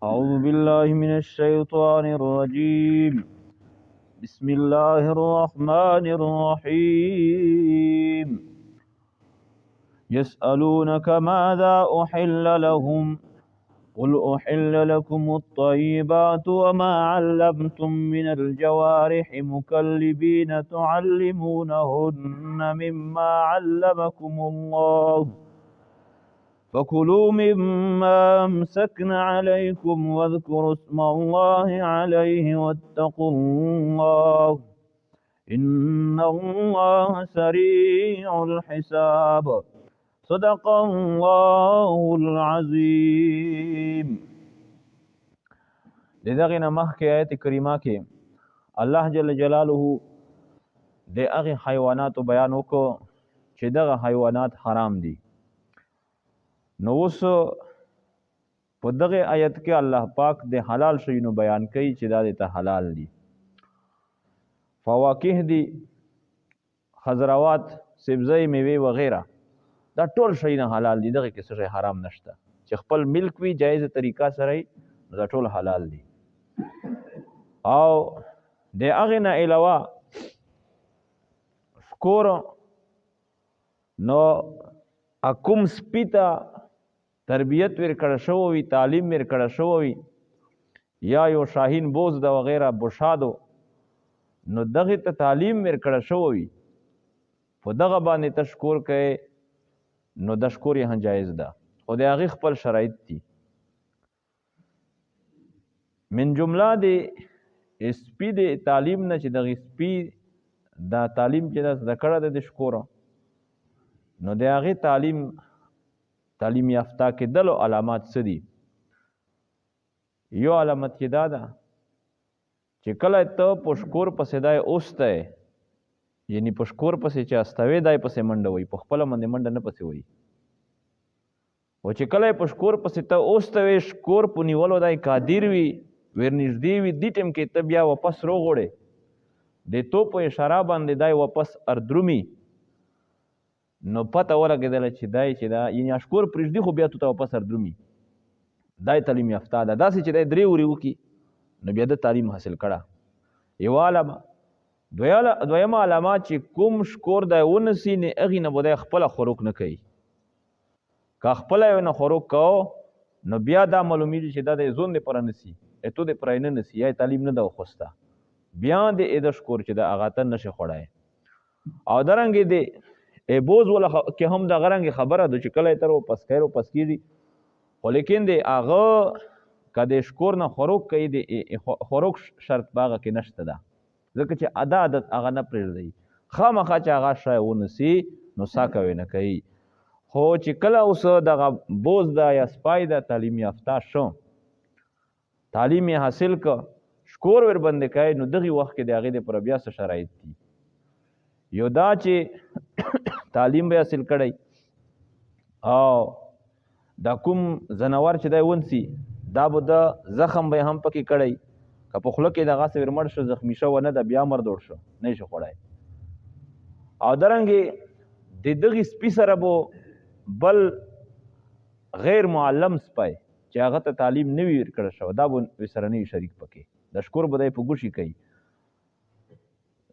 أعوذ بالله من الشيطان الرجيم. بسم الله الرحمن الرحيم. يسألونك ماذا أحل لهم، قل أحل لكم الطيبات وما علمتم من الجوارح مكلبين تعلمونهن مما علمكم الله، فكلوا مما أمسكن عليكم واذكروا اسم الله عليه واتقوا الله إن الله سريع الحساب. صدق الله العظيم. د دغې نه مخکې آیت کریمه کې الله جل جلاله د هغې حیواناتو بیان وکړو چې دغه حیوانات حرام دي. نو اوس په دغه آیت کې الله پاک د حلال شیونو بیان کوي چې دا د ته حلال دي. فواکه دي، خضروات، سبزی، میوې وغیره، دا ټول شیونه حلال دي. دغه کې څه شی حرام نشته چې خپل ملک وي جایزه طریقه سره یې، نو دا ټول حلال دي. او د هغې نه علاوه شکور، نو کوم سپي ته تربیت ورکړی شوی وي، تعلیم ورکړی شوی وي، یا یو شاهین بوز ده وغیره بوشادو، نو دغې ته تعلیم ورکړی شوی وي، په دغه باندې ته شکور کوې، نو د شکور یې هم جایز ده، خو د هغې خپل شرایط دي. من جمله د سپي د تعلیم نه چې دغې سپي دا تعلیم چې ده زده کړی دی د شکور، نو د هغې تعلیم یافته کېدلو علامات څه دي؟ یو علامت یې دا ده چې کله ته په شکور پسې دی اوستی، یعنی په شکور پسې چې استوې دی پسې منډه وهي، په خپله باندې منډه نه پسې وهي. او چې کله یې په شکور پسې ته اوستوې، شکور په نیولو دی قادر وي، ورنږدې وي، دې ټیم کې ته بیا واپس روغوړې، د تو په اشاره باندې دی واپس اردرومي، نو پته ولګېدله چې دی چې دا یعنی اشکور پرېږدي، خو بیا تو ته واپس اردرومي، دی تعلیم یافته ده. داسې چې دی درې ورې وکړي، نو بیا ده تعلیم حاصل کړه. یوه علامه. دویمه علامه چې کوم شکور دی ونسي، نو هغې نه به دی خپله خوراک نه کوي. که خپله یې نه خوراک کوو، نو بیا دا معلومیږي چې دا د ځون دپاره نسي، اتو دپاره یې نه نسي، یا یې تعلیم نه ده وخوسته، بیا د یې د شکور چې د هغه ته نشي خوړی. او درنګې د بوز ولا کې هم دغه رنګې خبره ده چې کله یې تر واپس کوي، واپس کېږي، خو لیکن د هغه که د شکور نه خوراک کوي، د خوراک شرط په هغه کې نشته ده، ځکه چې ادا عادت هغه نه پرېږدي، خامخا چې هغه شی ونسي نو سا کوي نه کوي. خو چې کله اوس دغه بوز ده یا سپای ده تعلیم یافته شو، تعلیم یې حاصل که، شکور ورباندې کوي، نو دغې وخت کې د هغې دپاره بیا څه شرایط دي؟ یو دا چې تعلیم به حاصل کړی، او دا کوم ځناور چې دی ونسي، دا به د زخم به یې هم پکې کړی، که په خوله کې دغسې ورمړ شو، زخمي شوی نه ده، بیا مردوړ شو، نه یې شو خوړی. او درنګې د دغې سپي سره به بل غیر معلم سپی چې هغه ته تعلیم نه وي ورکړی شوی، دا به ورسره نه وي شریک پکې، د شکور به دی په ګوشي کوي،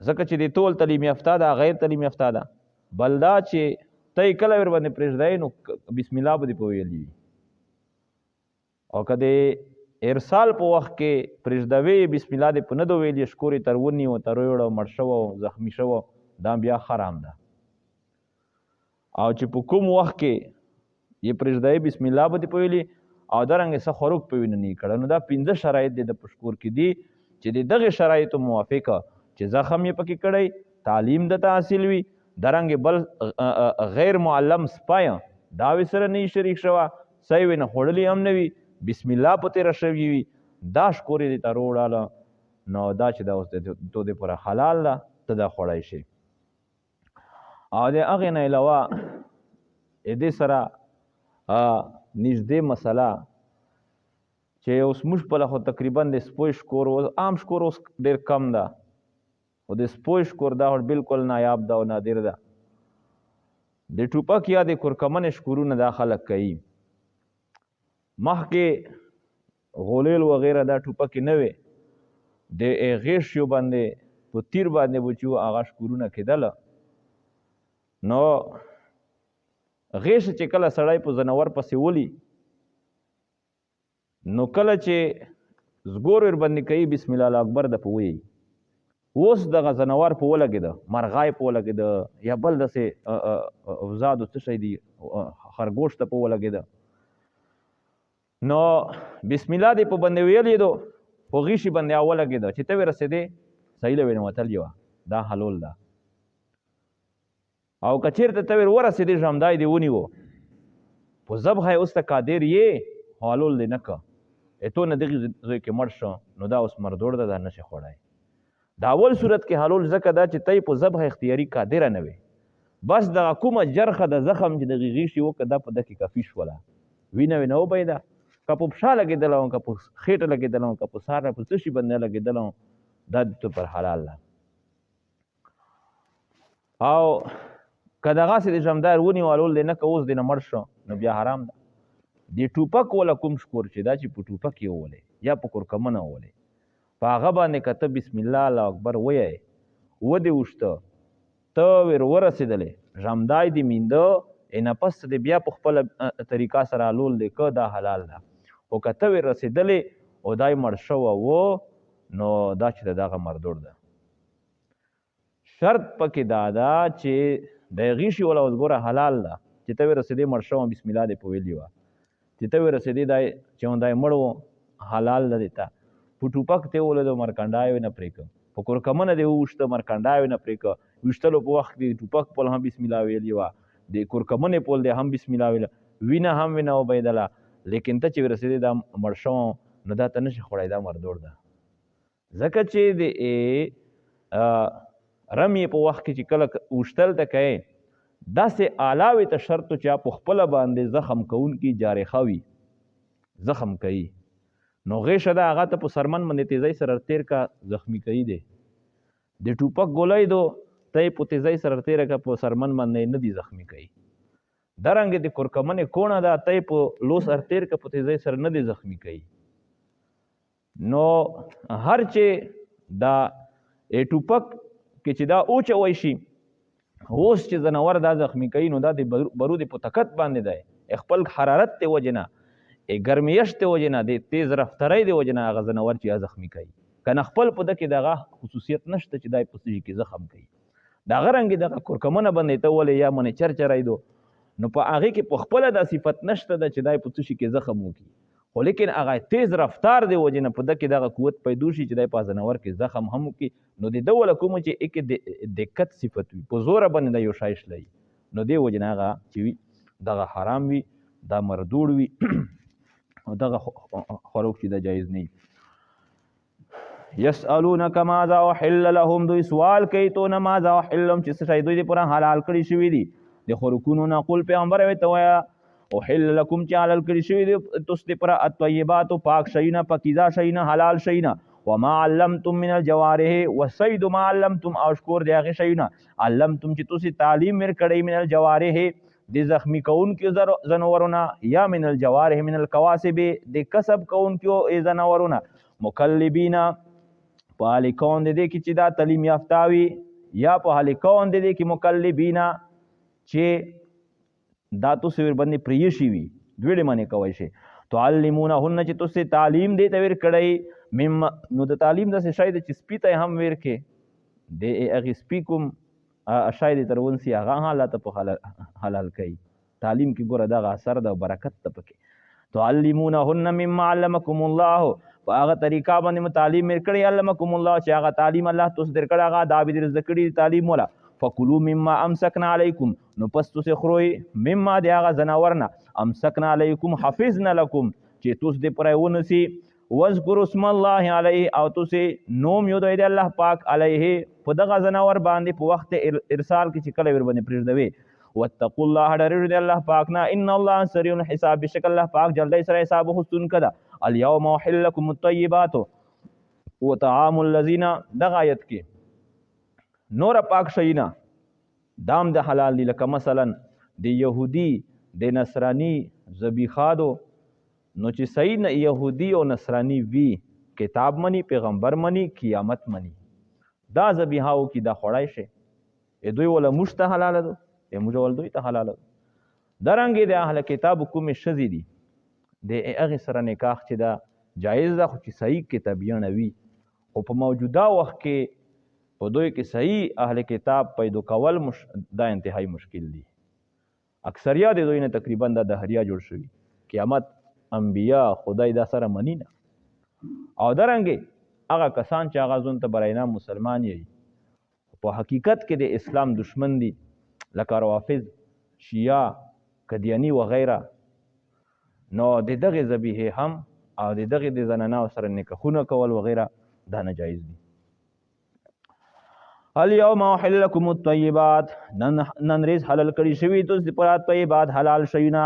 ځکه چې د ټول تعلیم یافته ده، غیر تعلیم یافته ده. بل دا چې ته یې کله ورباندې پرېږدی، نو بسم الله به دې په ویلي وي، او که د ارسال په وخت کې پرېږدوې بسم الله دې په نه ده ویلي، شکور یې تر ونیو، تر ویوړه، مړ شوی، زخمي شوی، دا بیا حرام ده. او چې په کوم وخت کې یې پرېږدوې بسم الله به دې په ویلي، او درنګې څه خوراک په وینه نه یې کړی. نو دا پنځه شرایط دې د په شکور کې دي چې د دغې شرایطو موافقه چې زخم یې پکې کړی، تعلیم د ته حاصل وي، درنګې بل غیر معلم سپی دا وې سره نه یې شریک شوه، څه یې وینه خوړلي هم نه وي، بسم الله په تېره شوي وي، دا شکور یې دې ته روړاله، نو دا چې دا اوس د تو دپاره حلال ده، ته دا خوړی شې. او د هغې نه علاوه دې سره نږدې مسله چې اوس موږ پله خو تقریبا د سپوی شکور عام شکور اوس ډېر کم ده، خو د سپوی شکور دا بالکل نایاب ده او نادر ده. د ټوپک یا د کورکمنې شکورونه دا خلک کوي. مخکې غولیل وغیره دا ټوپکې نه وې، د غیشیو باندې په تیر باندې به چې هغه شکورونه کېدله. نو غیش چې کله سړی په ځناور پسې ولي، نو کله چې زګور ور باندې کوي بسم الله الله اکبر د په وایي، اوس دغه ځناور په ولګېده، مرغای په ولګېده، یا بل داسې اوزادو څه شی دي، خرګوش ته په ولګېده، نو بسم الله دې په باندې ویلې دو، په غیشي باندې هغه ولګېده، چې ته ورسېدې صحیح له وینې وتل یوه دا حلول ده. او که چېرته ته ور ورسېدې ژمدای دې ونیو، په ذبحه یې اوس ته قادر یې، خو حلول دې نه که، اتو نه دغې ځای کې مړ شو، نو دا اوس مردوړ ده، دا نه شي خوړی. د اول صورت کې حلول ځکه ده چې ته یې په ذبح اختیاري قادره نه وې، بس دغه کومه جرخه د زخم چې دغې غیشي وکړه دا په ده کې کافي شوله، وینه وینه وبهېده، که په پښه لګېدله وه، که په خېټه لګېدله وه، که په سر په څه شي باندې لګېدله وه، دا د ته پر حلال ده. او که دغسې د ژمدار ونیو حلول دی نه که اوس دې نه مړ شو، نو بیا حرام ده. د ټوپک وله کوم شکور چې دا چې په ټوپک یې وولې یا په کورکمنه وولې، په هغه باندې که ته بسم الله الله اکبر ویې، ودې وشته، ته ور ورسېدلې، ژمدای دې مینده، اینه پس دې بیا په خپله طریقه سره حلول دی که دا حلال ده. خو که ته ور رسېدلې او دای مړ شوی و، نو دا چې دغه مردوړ ده. شرط پکې دا ده چې د غیشي ولا اوس ګوره حلال ده، چې ته ورسېدې مړ شوم بسم الله دې په ویلي وه، چې ته ورسېدې دای چې دای مړ و حلال ده دې ته. په ټوپک ته ولېدو مرکنډای یې نه پرې که، په کورکمنه دې وویشته مرکنډای یې نه پرې که، ویشتلو په وخت کې ټوپک پل هم بسم الله ویلي وه، د کورکمنې پل دې هم بسم الله ویله، وینه هم وینه وبهېدله، لیکن ته چې ورسېدې دا مړ شوم، نو دا ته نه شې خوړی، دا مردوړ ده. ځکه چې د رمې په وخت کې چې کله وشتل ته کوې، داسې علاوې ته شرط چې په خپله باندې زخم کوونکي جارحه وي، زخم کوي، نو غېشه ده هغه ته په سرمن باندې تیزۍ سره تېر که زخمي کوي دی. د ټوپک ګولۍ دو ته یې په تیزۍ سره تېره که په سرمن باندې نه دی زخمي کوي. درنګ د کورکمنې کوڼه ده ته یې په لو سر تېر که په تیزۍ سره نه دی زخمي کوي. نو هر چې دا ټوپک کې چې دا اوچوی شي، اوس چې ځناور دا زخمي کوي، نو دا د برود په طاقت باندې دی، خپل حرارت ته وجې نه، ګرمیش ته وجې نه، د تیز رفتارۍ د وجې نه هغه ځناور چې زخمي کوي، که نه خپل په ده کې دغه خصوصیت نشته چې دا په څه شي کې زخم کوي. دغه رنګ دغه کورکمنه باندې ته ولې یا منې چرچرای دو، نو په هغې کې په خپله دا صفت نشته ده چې دا په څه شي کې زخم وکړي، خو لیکن هغه تیز رفتار دی وجې نه په ده کې دغه قوت پیدا شي چې دی په ځناور کې زخم هم وکړي. نو د ده وله کوم چې ایکې د دقت صفت وي، په زوره باندې دا یو شی شلوي، نو دې وجې نه هغه چې وي دغه حرام وي، دا مردوړ وي، او دغه خوراک چې دا جایز نه وي. یسألونک ماذا احل لهم، دوی سوال کوي تو نه ماذا احل لهم چې څه شی دوی دې پوره حلال کړي شوي دي د خوراکونو نه. قل پیغمبر ورته ووایه احل لکم چې حلال کړي شوي دي تاسو دې پوره الطیبات پاک شیونه، پاکیزه شیونه، حلال شیونه. وما علمتم من الجوارح والصید ما علمتم، او شکور دی هغې شیونه علمتم چې تاسو تعلیم ورکړی من الجوارح د زخمی کوونکیو ځناورونه، یا من الجوارح من الکواسب د کسب کوونکیو ځناورونه، مکلبین په حال کون د دې کې چې دا تعلیم یافته وي، یا په حال کون د دې کې مکلبین چې دا تاسو ورباندې پرېښي وي، دوړې معنی کوی شي. تعلمونهن چې تاسو تعلیم دې ته ورکړئ مما، نو د تعلیم داسې شی دی چې سپي ته یې هم ورکړې، د هغې سپي کوم شی دې تر ونسي هغه هم الله ته په حلال کوي. تعلیم کې ګوره دغه اثر ده او برکت ده پکې. تعلمونهن مما علمکم الله، په هغه طریقه باندې مو تعلیم ورکړی، علمکم الله چې هغه تعلیم الله تاسو درکړی، هغه دا به در زده کړي تعلیم ولا. فکلوا مما امسکنا علیکم، نو پس تاسو خورئ مما د هغه ځناور نه، امسکنا علیکم حفظنا لکم چې تاسو دې پرې ونسي. واذکروا اسم الله علیه، او تاسو نوم یو دی د الله پاک علیه په دغه ځناور باندې په وخت ارسال کې چې کله ورباندې پرېږدوي. واتقوا الله، ډارېږئ د الله پاک نه، ان الله سریع الحساب، بېشک الله پاک جلدۍ سره حساب اخیستونکی ده. الیوم احل لکم الطیبات وطعام الذین، دغه آیت کې نور پاک شیونه دام د حلال دي، لکه مثلا د یهودي د نصراني ذبیحه دو، نو چې صحیح نه يهودي او نصراني وي، کتاب مني، پیغمبر مني، قیامت مني، دا ذبیحه وکړي، دا خوړای شي. دوی ولا موږ ته حلاله ده، موږ ول دوی ته حلاله ده. درنګې د اهل کتاب کومې ښځې دي، د هغې سره نکاح چې دا جایز ده، خو چې صحیح کتابیڼه وي. خو په موجوده وخت کې په دوی کې صحیح اهل کتاب پیدا کول دا انتهایی مشکل دي. اکثریا د دوی نه تقریبا دا دهریا جوړ شوي، قیامت، انبیا، خدای دا سره مني نه. او درنګې هغه کسان چې هغه ځون ته برای نام مسلمان یي، په حقیقت کې د اسلام دشمن دي، لکه روافض، شیعه، قدیانی وغیره، نو د دغې ذبیحې هم او د دغې د زنانو سره نکاحونه کول وغیره دا ناجایز دي. الیوم احل لکم الطیبات، نن ریز حلال کړی شوی تاسو لپاره طیبات حلال شیونه،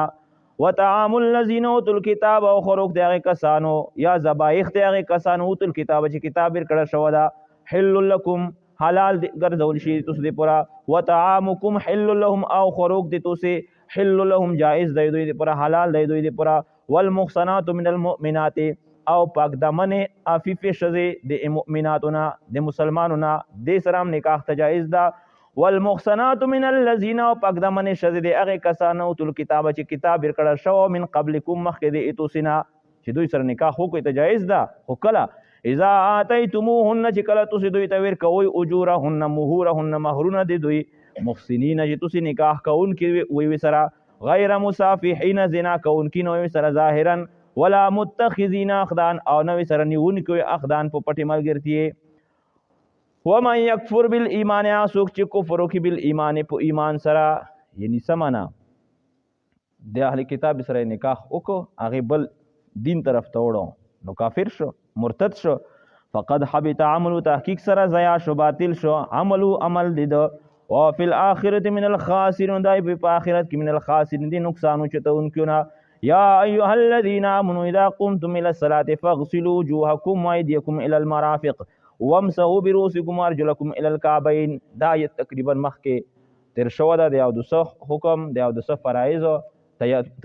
وطعام الذین اوتوا الکتاب، او خوراک د هغې کسانو یا ذبایح د هغې کسانو اوتوا الکتاب چې کتاب ورکړی شوی ده، حل لکم حلال ګرځول شي تاسو لپاره، وطعامکم حل لهم، او خوراک د تاسو حل لهم جائز دی دوی لپاره، حلال دی دوی لپاره، والمحصنات من المؤمنات، او پاک دمنې عفیفې ښځې د مؤمناتو نه، د مسلمانو نه، دې سره هم نکاح ته جایز ده. والمحصنات من الذین، او پاک دمنې ښځې د هغې کسانو اوتو الکتاب چې کتاب ورکړل شوی من قبلکم مخکې د ایتوسې نه، چې دوی سره نکاح وکړئ ته جایز ده، خو کله اذا آتیتموهن چې کله تاسو دوی ته ورکوئ اجورهن مهورهن مهرونه د دوی، محسنین چې تاسو نکاح کوونکي وي سره، غیر مصافحین زنا کوونکي نه وي سره ظاهرا، ولا متخذین اخدان او نه وي سره نیونکي وي اخدان په پټې ملګرتیې. ومن یکفر بالایمان، هغه څوک چې کفر وکړي بالایمان په ایمان سره، یعنی څه معنا؟ د اهل کتاب سره نکاح وکړو، هغې بل دین طرف ته وړو، نو کافر شو، مرتد شو، فقد حبط عملو، تحقیق سره ضیاع شو، باطل شو عملو عمل د ده، وفي الآخرة من الخاسرین، دای په آخرت کې من الخاسرین دي نقصان اوچتوونکیو نه. یا ایها الذین آمنوا اذا قمتم الی الصلاة فاغسلوا وجوهکم وایدیکم الی المرافق وامسحوا برؤوسکم وارجلکم الی الکعبین. دا آیت تقریبا مخکې تیر شوی ده، د اودسه حکم، د اودسه فرایض،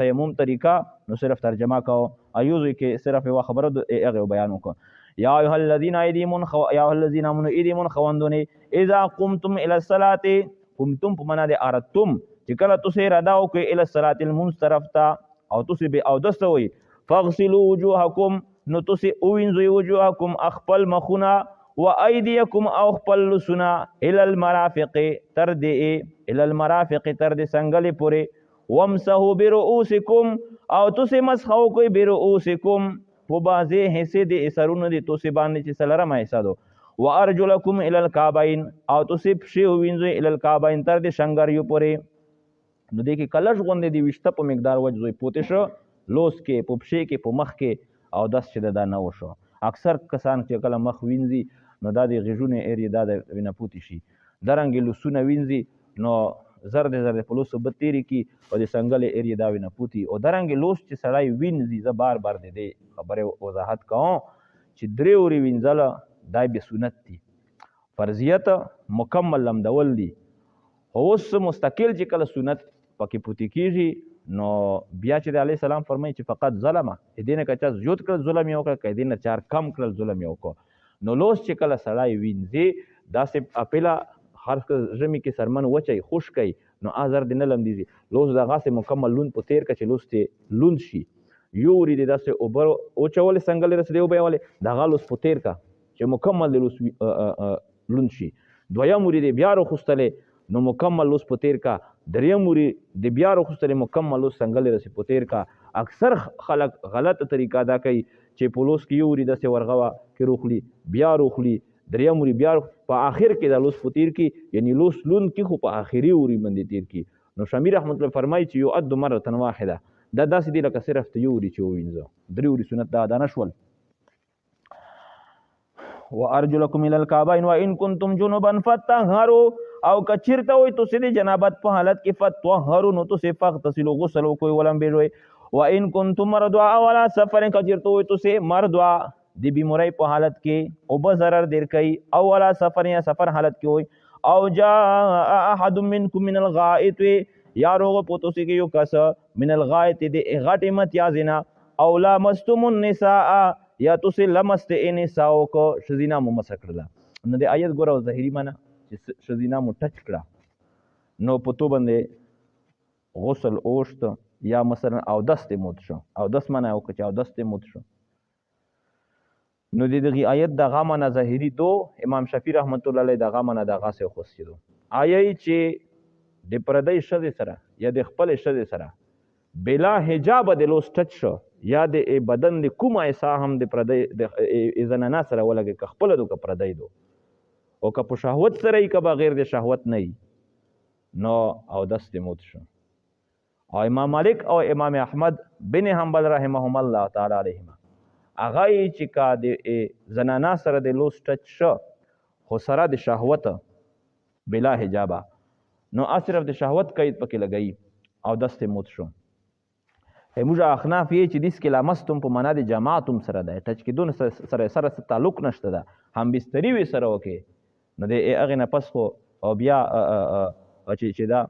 تیمم طریقه، نو صرف ترجمه کو ایوزو کې صرف یو خبره د هغه بیان وکړو. یا ایها الذین ایدیمون خو، یا ایها الذین آمنوا ایدیمون خوندونی اذا قمتم الی الصلاة، قمتم په معنا د اردتم چې کله تاسو اراده وکړئ الی الصلاة لمونځ طرف ته او تاسو به اودس وئ، فاغسلوا وجوهکم نو تاسو ووینځئ وجوهکم خپل مخونه، وایدیکم او خپل لاسونه، الی المرافق تر دې، الی المرافق تر دې څنګلې پورې، وامسحوا برؤوسکم او تاسو مسح وکړئ برؤوسکم په بعضې حصې د سرونو د تاسو باندې چې څلورمه حصه ده، وارجلکم الی الکعبین او تاسو پښې ووینځئ الی الکعبین تر دې شنګریو پورې. نو دې کې کلش غوندې د ویشته په مقدار وچ زوی پوتې شو لوس کې، په پښې کې، په مخ کې، او دس چې دا نه وشو. اکثر کسان چې کله مخ وینځي نو دا د غیږونو ایرې دا د وینه پوتې شي، درنګې لوسونه وینځي نو زر دې زر دې په لوسو اوبه تېرې کړي او د څنګلې ایرې دا وینه پوتې. او درنګې لوس چې سړی وینځي، زه بار بار د دې خبرې وضاحت کوم چې درې اورې وینځله دا بې سنت دي، فرضیت مکمل لمدول دي، خو اوس مستقل چې کله سنت پکې پوتې کېږي نو بیا چې د علیه السلام فرمایي چې فقط ظلمه، دې نه که چا زیات کړل ظلم یې وکړ، که دې نه چار کم کړل ظلم یې وکړ. نو لوس چې کله سړی وینځي داسې اپیله هر څه ژمي کې سرمن وچوي خشک کوي نو ازر دې نه لمدېږي، لوس دغسې مکمل لوند په تېر کړه چې لوس دې لوند شي، یو وري دې داسې اوبه وچولې څنګلې رسېدې اوبه یې ولې دغه لوس په تېر کړه چې مکمل دې لوس لوند شي، دویم وري دې بیا راوخوستلې نو مکمل لوس په تېر کړه، دریم وري دې بیا راوخوستلې مکمل لوس څنګلې رسې په تېر کړه. اکثر خلک غلطه طریقه دا کوي چې په لوس کې یو وري داسې ورغوه کې روخلي بیا روخلي، دریم وري بیا په آخر کې دا لوس په تېر کړي، یعنی لوس لوند کړي خو په آخري وري باندې تېر کړي. نو شمیر رحمت الله فرمایي چې یؤد مرة واحده، دا داسې دی لکه صرف ته یو وري چې ووینځه، درې وري سنت دا ادا نه شول. وارجلکم الی الکعبین وان کنتم جنبا فطهروا، او که چیرته وئ تاسې د جنابت په حالت کې فطهروا نو تاسې فاغتسلوا غسل وکړئ ولمبېږئ. وان کنتم مرضى او علی سفر، که چیرته وئ تاسې مرضى د بیمارۍ په حالت کې اوبه ضرر ډېر کوي، او علی سفر یا سفر حالت کې وئ، او جاء احد منکم من الغائط، یا روغ په تاسې کې یو کس من الغائط د غټې متیازې نه، او لامستم النساء یا تاسو لمس د نساء کو، ښځینه مو مسه کړله. نو د آیت ګوره ظاهري معنی چې ښځینه مو ټچ کړه نو په تو باندې غسل اوشت، یا مثلا اودس دې موت شو، اودس معنی وکړه چې اودس دې موت شو. نو د دغه آیت دغه معنی ظاهري دو، امام شافعي رحمت الله علیه دغه معنی دغه سه خوستې دو. آیا چې د پردۍ ښځې سره یا د خپلې ښځې سره بلا حجابه د لوس ټچ شو، یا د بدن د کومه حصه هم د پردۍ د زنانه سره ولګي، که خپله دو که پردۍ دو، او که په شهوت سره یي که بغیر د شهوت نه یي، نو اودس دې موت شو. او امام مالک او امام احمد بن حنبل رحمهم الله تعالی علیهما هغه یې چې که د زنانه سره د لوس ټچ شو خو سره د شهوت بلا حجابه، نو صرف د شهوت قید پکې لګوي او دست یې موت شو. موږ احناف یې چې دیس کې لامستم په معنا د جماعتم سره ده، ټچ کېدو سره سره څه تعلق نشته ده، هم بستري وي سره وکړي نو د هغې نه پس خو او بیا چې دا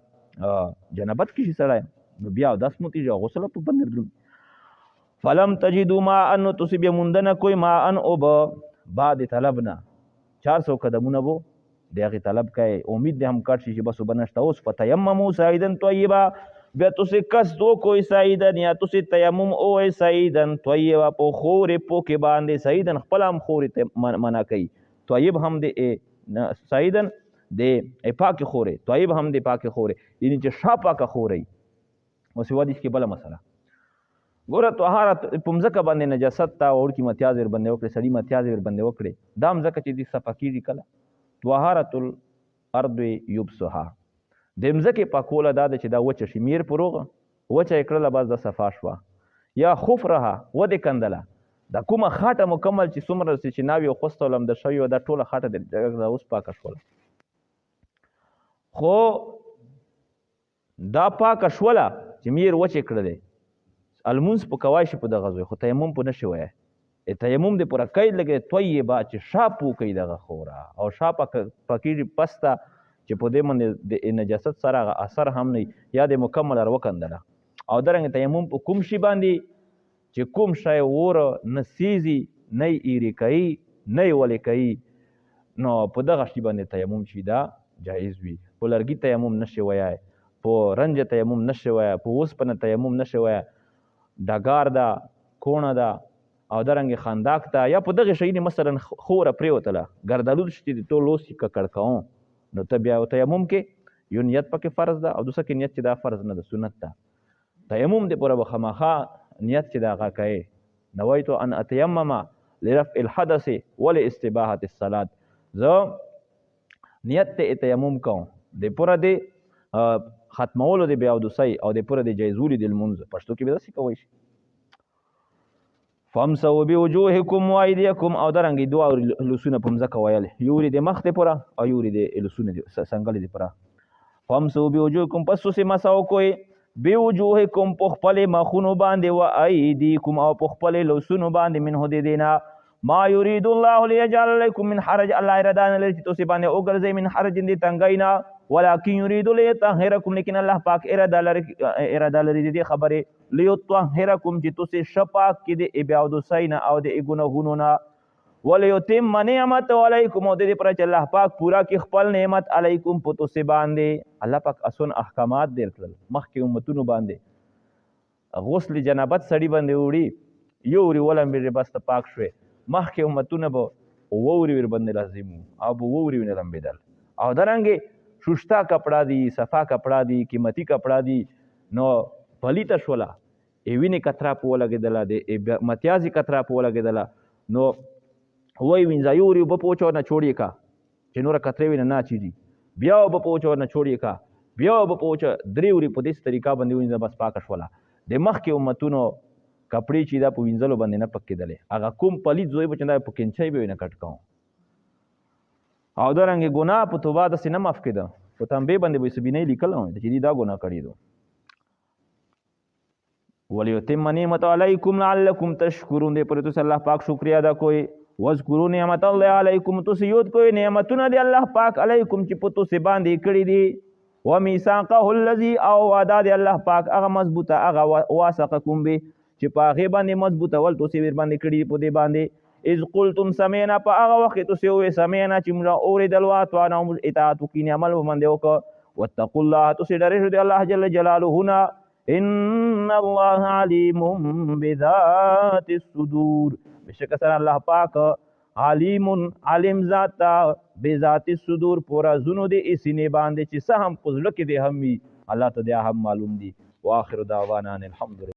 جنابت کې شي سړی نو بیا اودس موتېږي او غسل په باندې درومي. فلم تجدو ماء، نو تاسو بیا موندنه کوئ ماء اوبه بعد طلب نه، 400 قدمونه بو د هغې طلب کوي، امید دې هم کټ شي چې بس اوبه نشته اوس. فتیممو صعیدا طیبا، بیا تاسو قصد وکړئ صعیدا، یا تاسو تیمم ووایئ صعیدا طیبا په خورې پوکې باندې. صعیدا خپله هم خورې ته منع کوي، طیب هم د صعیدا د پاکې خورې، طیب هم د پاکې خورې، یعنی چې ښه پاکه خورې. اوس یوه حدیث کې بله مسله ګوره، طهارت په مځکه باندې نجاست ته وړکي متیازې ورباندې وکړې، سړي متیازې ورباندې وکړې، دا مځکه چې دې صفا کېږي کله؟ طهارت الارض یبسها، د مځکې پاکوله دا ده چې دا وچه شي، میر په روغه وچه یې کړله بس دا صفا شوه. یا خفرها ودې کندله، دا کومه خاټه مکمل چې څومره چې ناوې او خوسته او لمده شوې وه دا ټوله خاټه دې اوس پاکه شوله، خو دا پاکه شوله چې میر وچې کړلې، المونځ په کوای شي په دغه ځای، خو تیمم په نشي ویای. تیمم دې پوره قید لګوي طیبه چې ښه پوکوي دغه خوره، او ښه پاکېږي پسته چې په دې باندې د نجاست سره هغه اثر هم نه، یا دې مکمل ور وکندله. او درنګه تیمم په کوم شي باندې چې کوم شی اور نه سیزي، نه یې ایرې کوي، نه یې ولې کوي، نو په دغه شي باندې تیمم چې دا جایز وي. په لرګي تیمم نشي ویای، په رنج تیمم نشي ویای، په اوسپنه تیمم نشي ویای، ډګار ده، کوڼه ده، او درنګې خنداق ده، یا په دغې شیینې مثلا خوره پرېوتله، ګردالود شي چې د ټول اوس یې ککړ کوم، نو ته بیا تیمم کې یو نیت پکې فرض ده، او دوسه کې نیت چې دا فرض نه ده، سنت ده. تیمم دې پوره به خامخا نیت چې دا هغه کوې، نویت ان اتیمم لرفع الحدث ولاستباحة الصلاة، زه نیت ته تیمم کوم د پوره د ختمولو د بیا اودسۍ او د پوره د جایزولي د لمونځ. پښتو کې به داسې کوی شي. فامسحوا بوجوهکم وایدیکم، او درنګې دوه لوسونه په مځکه ویل، یوري د مخ د پوره او یوري د لوسونه د څنګلې د پوره. فامسحوا بوجوهکم، پس تاسې مسح وکړئ بوجوهکم په خپلې مخونو باندې، و ایدیکم او په خپلې لوسونو باندې، منه د دې نه ما یرید الله لیجعل علیکم من حرج، الله اراده نه لري چې تاسې باندې وګرځئ من حرج د تنګۍ نه، ولکن یرید لیطهرکم، لیکن الله پاک اراده لري، اراده لري د دې خبرې لیطهرکم چې تاسې ښه پاک کړي د بې اودسۍ نه او د ګناهونو نه، ولیتم نعمته علیکم، او د دې لپاره چې الله پاک پوره کړي خپل نعمت علیکم په تاسې باندې. الله پاک اسون احکامات ډېر کړل مخکې امتونو باندې، غسل جنابت سړي باندې وړي، یو وري ولمبېږي بس ته پاک شوې. مخکې امتونه به اووه وري ورباندې لازم وو او به اووه وري ونه لمبېدل. او درنګې شوشته کپړه دي، صفا کپړه دي، قیمتي کپړه دي، نو پلیته شوله، ای وینې کتره په ولګېدله، د متیازې کتره په ولګېدله، نو وایي وینځه، یو وري اوبه په وچوه نچوړ یې که چې نوره کترې وینه نه اچېږي، بیا اوبه په وچوه نچوړ یې که، بیا اوبه په وچوه، درې وري په داسې طریقه باندې وینځه بس پاکه شوله. د مخکې امتونو کپړې چې دا په وینځلو باندې نه پک کېدلې، هغه کوم پلیت زوی به چې دا په کینچۍ به یې نه کټ کوم. او دا رنګې ګناه په توبه داسې نه معاف کېده، په تنبې باندې به یې سبینۍ لیکله چې دې دا ګناه کړې ده. ولیتم نعمت علیکم لعلکم تشکرون، دې پر تاسو الله پاک شکریا ادا کوئ. واذکروا نعمت الله علیکم، تاسو یاد کوئ نعمتونه دی الله پاک علیکم چې په تاسو باندې کړي دي. ومیثاقه الذی، او وعده دی الله پاک هغه مضبوطه هغه واثقکم به چې په هغې باندې مضبوطول تاسې ورباندې کړي په دې باندې. اذ قلتم سمعنا، په هغه وخت کې تاسې ووې سمعنا چې موږ اورېدل، واطعنا، او موږ اطاعت وکړي، یعنې عمل ورباندې وکړ. واتقوا الله، تاسې ډارېږئ د الله جل جلاله نه. ان الله علیم بذات الصدور، بېشکه سره الله پاک علیم عالم ذات ته بذات الصدور، په رازونو د سینې باندې چې څه هم په زړه کې دی هم وي، الله ته دا هم معلوم دي. واخر دعوانا ان الحمد.